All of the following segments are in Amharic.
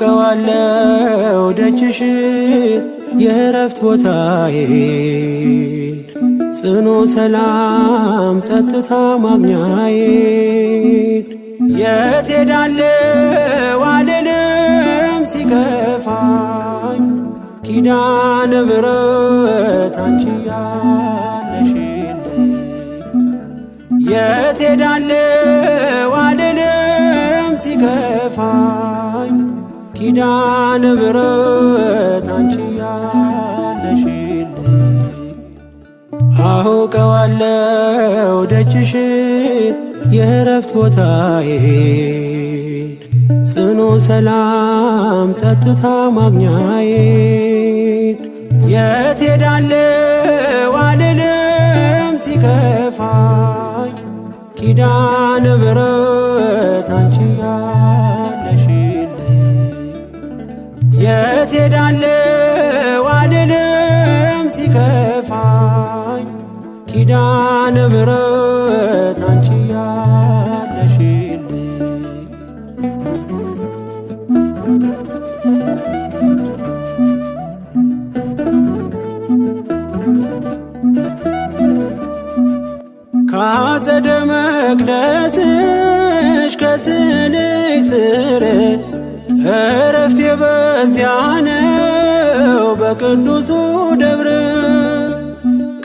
አውቀዋለሁ ደጅሽ የእረፍት ቦታዬን፣ ጽኑ ሰላም ጸጥታ ማግኛዬን። የት ሄዳለሁ አልልም ሲከፋኝ፣ ኪዳነ ምሕረት አንቺ ያለሽልኝ። የት ሄዳለሁ አልልም ሲከፋኝ፣ ኪዳነ ምሕረት አንቺ ያለሽልኝ። አውቀዋለሁ ደጅሽ የእረፍት ቦታዬን፣ ጽኑ ሰላም ጸጥታ ማግኛዬን። የት ሄዳለሁ አልልም ሲከፋኝ፣ ኪዳነ ምሕረት አንቺ ያለሽልኝ። የት ሄዳለሁ አልልም ሲከፋኝ፣ ኪዳነ ምሕረት አንቺ ያለሽልኝ። ካጸደ መቅደስሽ ከስዕልሽ ስር እረፍቴ በዚያ ነው በቅዱሱ ደብር።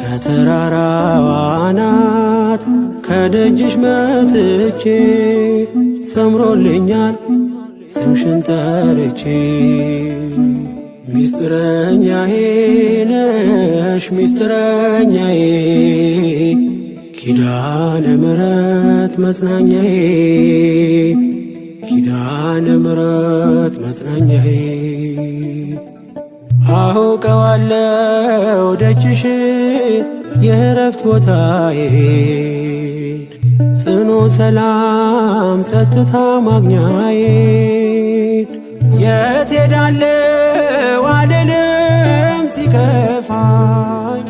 ከተራራዋ አናት ከደጅሽ መጥቼ ሰምሮልኛል ስምሽን ጠርቼ። ሚስጥረኛዬ ነሽ ሚስጥረኛዬ፣ ኪዳነ ምሕረት መጽናኛዬ፣ ኪዳነ ምሕረት መጽናኛዬ። አውቀዋለሁ ደጅሽ የእረፍት ቦታዬን፣ ጽኑ ሰላም ጸጥታ ማግኛዬን። የት ሄዳለሁ አልልም ሲከፋኝ፣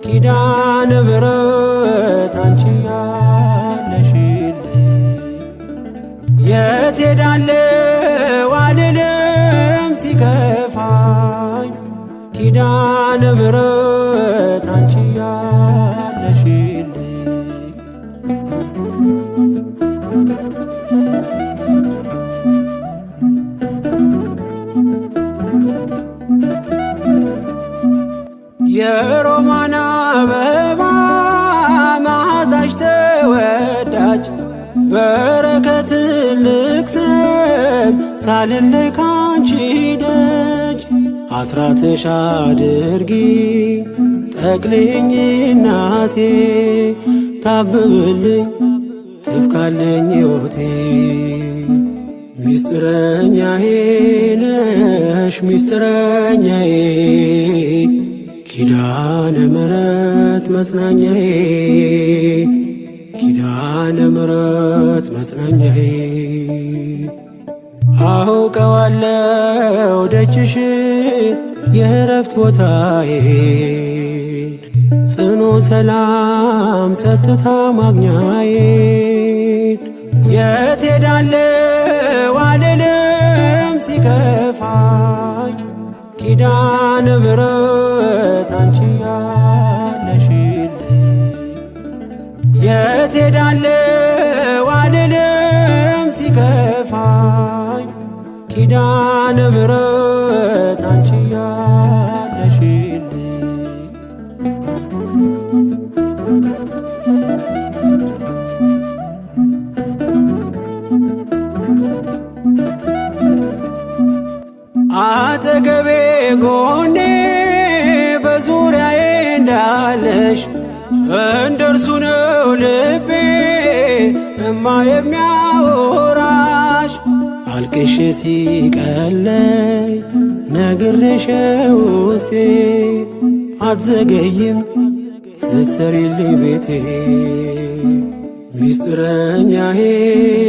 ኪዳነ ምሕረት አንቺ ያለሽልኝ። የት ሄዳለሁ አልልም ሲከፋኝ፣ ኪዳነ ምሕረት አንቺ ያለሽልኝ። የሮማን አበባ መዓዛሽ ተወዳጅ፣ በረከት ትልቅ ስም ሳልለይ ካንቺ ደጅ። አስራትሽ አድርጊ ጠቅልኝ እናቴ፣ ታብብልኝ ትፍካለኝ ሕይወቴ። ሚስጥረኛዬ ነሽ ሚስጥረኛዬ፣ ኪዳነ ምሕረት መጽናኛዬ፣ ኪዳነ ምሕረት መጽናኛዬ። አውቀዋለሁ ደጅሽ የእረፍት ቦታዬን፣ ጽኑ ሰላም ጸጥታ ማግኛዬን። የት ሄዳለሁ አልልም ሲከፋኝ፣ ኪዳነ ምሕረት አንቺ ያለሽልኝ። የት ሄዳለሁ አልልም ሲከፋኝ፣ ኪዳነ ምሕረት አንቺ ያለሽልኝ። አጠገቤ ጎኔ በዙሪያዬ እንዳለሽ እንደርሱ ነው ልቤ እማ የሚያወራሽ። አልቅሽ ሲቀለይ ነግሬሽ ውስጤ አትዘገይም ስትሰሪልኝ ቤቴ። ሚስጥረኛዬ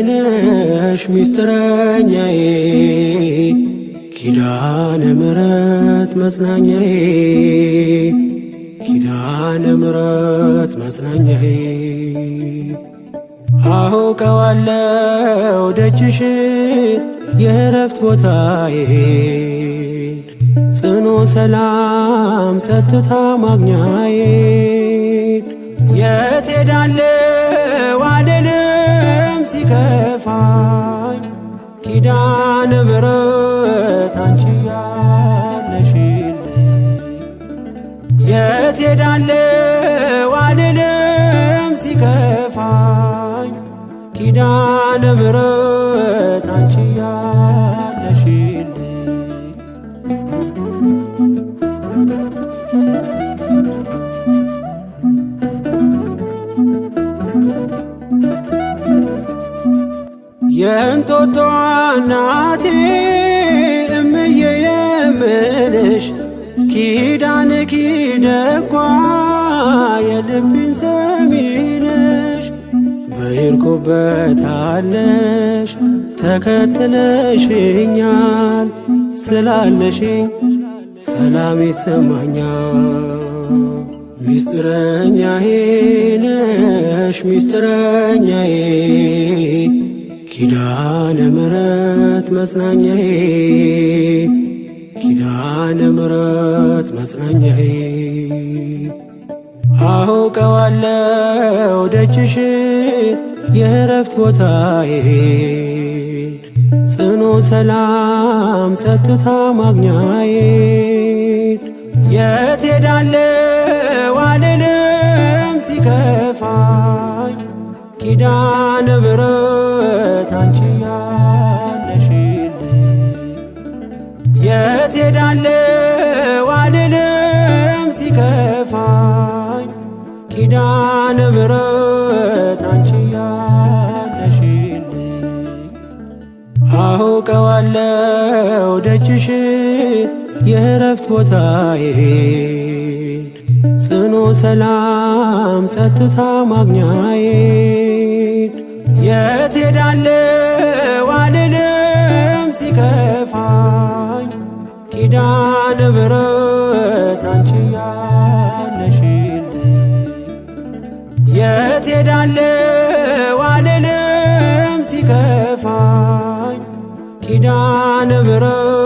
ነሽ ሚስጥረኛዬ ኪዳነ ምሕረት መጽናኛዬ ኪዳነ ምሕረት መጽናኛዬ። አውቀዋለሁ ደጅሽ የእረፍት ቦታዬን ጽኑ ሰላም ጸጥታ ማግኛዬን። የት ሄዳለሁ አልልም ሲከፋኝ ኪዳነ ምሕረት አንቺ ያለሽልኝ። የት ሄዳለሁ አልልም ሲከፋኝ ኪዳነ ምሕረት አንቺ ያለሽልኝ። የእንጦጦ እናቴ እምዬ የምልሽ ኪዳን ኪደጓ የልቤን ሰሚነሽ በሄድኩበታለሽ ተከትለሽኛል ስላለሽኝ ሰላም ይሰማኛል። ሚስጥረኛዬ ነሽ ሚስጥረኛዬ ኪዳነ ምሕረት መጽናኛዬ ኪዳነ ምሕረት መጽናኛዬ። አውቀዋለሁ ደጅሽ የእረፍት ቦታዬን ጽኑ ሰላም ጸጥታ ማግኛዬን። የት ሄዳለሁ አልልም ሲከፋኝ ኪዳነ ምሕረት አንቺ ያለሽልኝ። የት ሄዳለሁ አልልም ሲከፋኝ ኪዳነ ምሕረት አንቺ ያለሽልኝ። አውቀዋለሁ ደጅሽ የእረፍት ቦታዬን ጽኑ ሰላም ጸጥታ ማግኛዬን። የት ሄዳለሁ አልልም ሲከፋኝ ኪዳነ ምሕረት አንቺ ያለሽልኝ። የት ሄዳለሁ አልልም ሲከፋኝ ኪዳነ ምሕረት